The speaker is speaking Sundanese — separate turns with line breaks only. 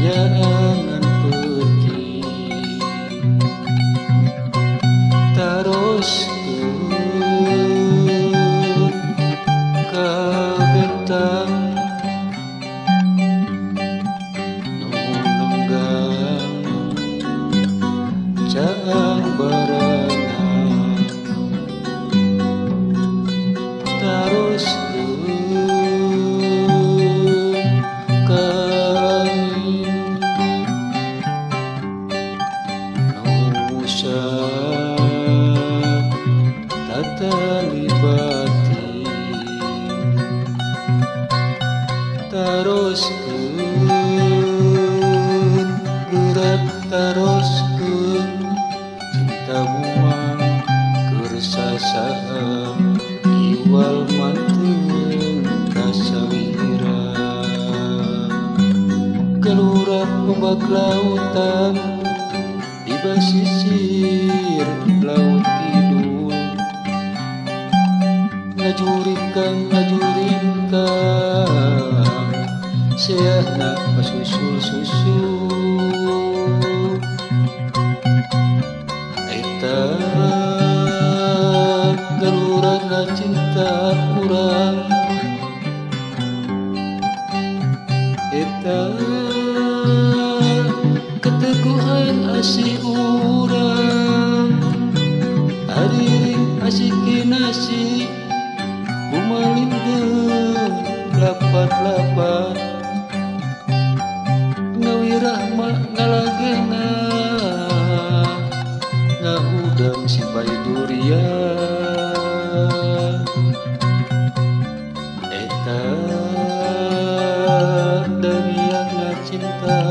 Nyaangan peuting taroskeun ka bentang nu nenggang caang barangan taroskeun ka angin nu ngusap tatali batin taroskeun gerak taroskeun cinta muang keur sasaha iwal manteng kasawira gelurak ombak lautan di basisir laut kidul ngajurikang ngajurikang seahna pasusul-susul eta galurana cinta urang eta keteguhan asih urang ariring asih kinasih bumalindeng lapat-lapat ngawirahma ngalagena ngahudang si bayi durian.